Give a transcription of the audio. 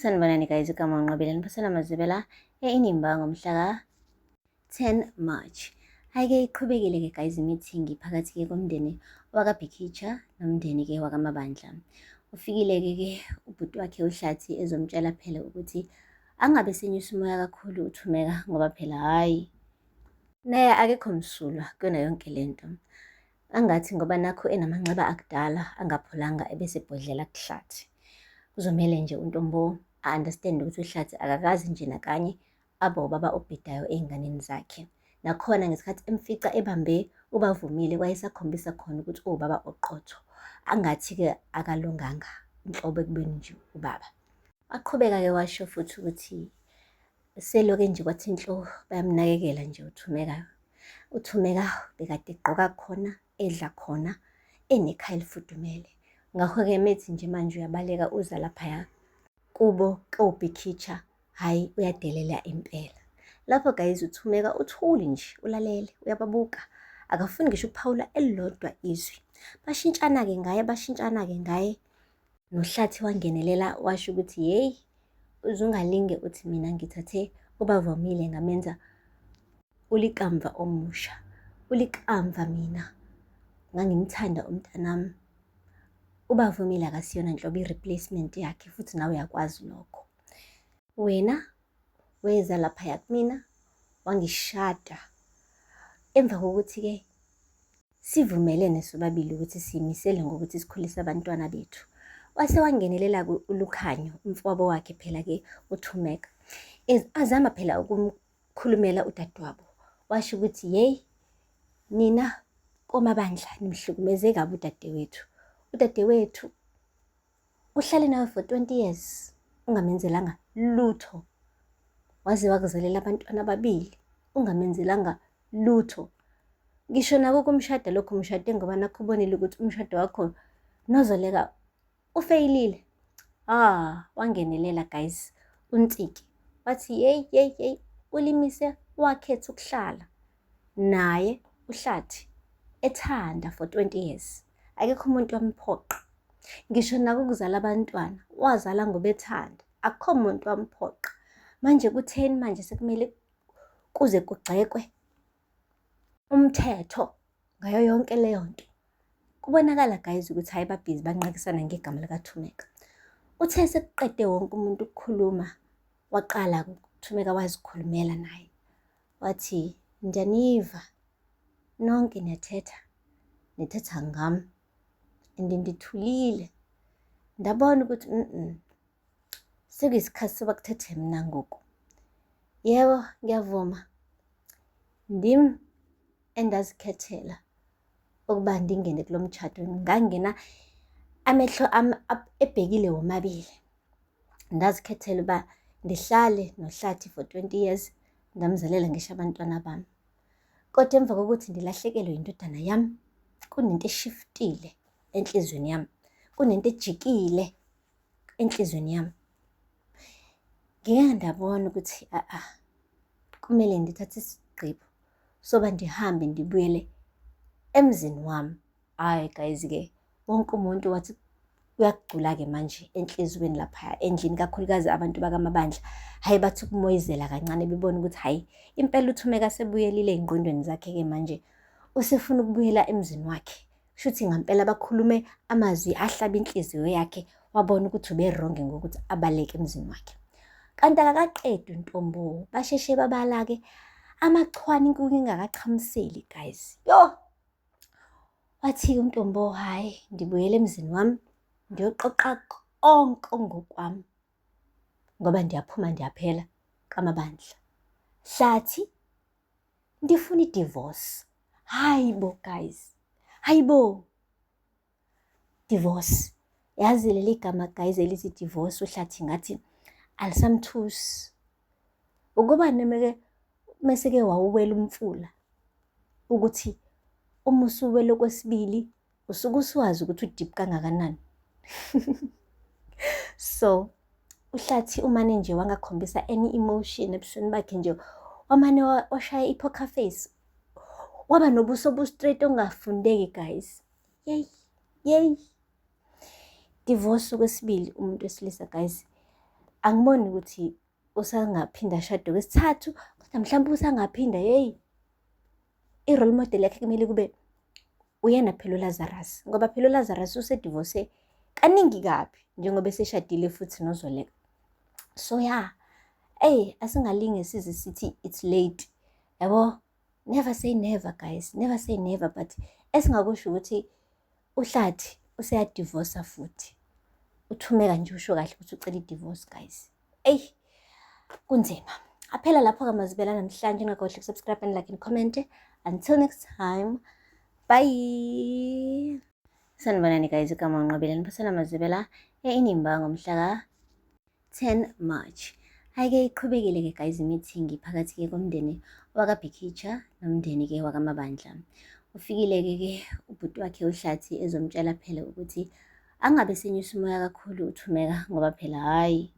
Sanibonani guys, igama uNqobile ngiphosela amazibela e-Inimba ngomhla ka-10 March. Hhayi-ke iqhubekile-ke guys i-meeting phakathi-ke komndeni wakaBhikitsha nomndeni-ke wakaMabandla. Ufikile-ke ke ubhuti wakhe uHlathi ezomtshela phela ukuthi angabe senyusa umoya kakhulu uThumeka ngoba phela hhayi naye akekho msulwa kuyona yonke lento. Angathi ngoba nakhu enamanxeba akudala angapholanga ebesebhodlela kuHlathi. Kuzomele nje uNtombo a-understand ukuthi uHlathi akakazi nje nakanye abe ubaba obhedayo ey'nganeni zakhe. Nakhona ngesikhathi emfica ebambe uBavumile wayesakhombisa khona ukuthi uwubaba oqotho. Angathi-ke akalunganga nhlobo ekubeni nje ubaba. Waqhubeka-ke washo futhi ukuthi Seloke nje kwathi nhlo bayamnakekela nje uThumeka. UThumeka bekade egqoka khona, edla khona, enekhaya elifudumele. Ngakho-ke methi nje manje uyabaleka uza laphaya kubo kobhikhitsha, hhayi uyadelela impela. Lapho guys uThumeka uthuli nje ulalele uyababuka akafuni ngisho ukuphawula elilodwa izwi. Bashintshana-ke ngaye, bashintshana-ke ngaye. NoHlathi wangenelela washo ukuthi yeyi uze ungalinge uthi mina ngithathe uBavomile ngamenza uLikamva omusha. ULikamva mina ngangimthanda umntanami. UBavumile akasiyona nhlobo i-replacement yakhe futhi nawe uyakwazi lokho. Wena weza laphaya kumina wangishada emva kokuthi-ke Sivumelene sobabili ukuthi siyimisele ngokuthi sikhulise abantwana bethu. Wase wangenelela-ke uLukhanyo, umfowabo wakhe phela-ke uThumeka. Azama phela ukumkhulumela udadewabo. Washo ukuthi yeyi nina komabandla nimhlukumeze kabi udadewethu. Udadewethu uhlale nawe for 20 years ungamenzelanga lutho. Waze wakuzalela abantwana ababili ungamenzelanga lutho. Ngisho nako kumshada lokhu umshade ngoba nakho ubonile ukuthi umshado wakho nozoleka ufeyilile. Ah, wangenelela guys uNtsiki wathi yeyi yeyi yeyi ulimise wakhetha ukuhlala naye uHlathi ethanda for 20 years. Akekho umuntu wamphoqa. Ngisho nako ukuzala abantwana wazala ngoba ethanda. Akukho muntu wamphoqa. Manje kutheni manje sekumele kuze kugxekwe umthetho ngayo yonke leyo nto. Kubonakala guys ukuthi hhayi babhizi banqakisana ngegama likaThumeka. Uthe sekuqede wonke umuntu ukukhuluma, waqala uThumeka wazikhulumela naye. Wathi, ndiyaniva nonke niyathetha, nithetha ngam and ndithulile. Ndabona ukuthi Sekuyisikhathi soba kuthethe mna ngoku. Yebo, ngiyavuma. Ndim endazikhethela ukuba ndingene kulo mtshato. Ngangena amehlo am ebhekile womabili. Ndazikhethela uba ndihlale noHlathi for 20 years, ndamzalela ngisho abantwana bam. Kodwa emva kokuthi ndilahlekelwe yindodana yam, kunento eshiftile enhliziyweni yami, kunento ejikile enhliziyweni yami. Ngike ndabona ukuthi a-a kumele ndithathe isigqibo soba ndihambe ndibuyele emzini wami. Hhayi guys-ke wonke umuntu wathi kuyagcula-ke manje enhliziyweni laphaya endlini, kakhulukazi abantu bakaMabandla. Hhayi bathi ukumoyizela kancane bebona ukuthi hhayi impela uThumeka sebuyelile ey'ngqondweni zakhe-ke manje usefuna ukubuyela emzini wakhe. Shuthi ngampela bakhulume amazwi ahlaba inhliziyo yakhe wabona ukuthi uberonge ngokuthi abaleke emzini wakhe. Kanti akakaqedi untombo, basheshe babala-ke amachwane inkuku ingakachamuseli guys. Yo! Wathi-ke untombo, hhayi ndibuyele emzini wami ndiyoqoqa konke ngokwami ngoba ndiyaphuma ndiyaphela kaMabandla. Hlathi ndifuna i-divorce. Hayi bo guys, hayi bo divorce. Yazi leli gama guys elithi divorce uHlathi ngathi alisamthusi. Ukuba nemeke meseke wawuwela umfula ukuthi uma usuwele okwesibili usuke usuwazi ukuthi udeep kangakanani. So uHlathi umane nje wangakhombisa any emotion ebusweni bakhe nje wamane washaya i-poker face waba nobuso obu-straight ongafundeki guys. Yeyi yeyi divorce okwesibili umuntu wesilisa guys. Angiboni ukuthi usangaphinda ashade okwesithathu, kodwa mhlawumbe usangaphinda, yeyi i-role model yakhe kumele kube uyena phela uLazarus, ngoba phela uLazarus usedivose kaningi kabi njengoba eseshadile futhi noZoleka. So ya, eyi asingalinge size sithi it's late, yabo. Never say never guys, never say never, but esingakusho ukuthi uHlathi useyadivosa futhi. UThumeka nje usho kahle ukuthi ucela i-divorce guys. Eyi kunzima. Aphela lapho-ke Mazibela namhlanje, ungakhohlwa ukusubscribe and like and comment. Until next time, bye. Sanibonani guys, igama uNqobile niphathela Mazibela e-Inimba ngomhla ka-10 March. Hhayi-ke iqhubekile-ke guys i-meeting phakathi-ke komndeni wakaBhikitsha nomndeni-ke wakaMabandla. Ufikile-ke ke ubhuti wakhe uHlathi ezomtshela phela ukuthi angabe senyusa umoya kakhulu uThumeka ngoba phela hhayi.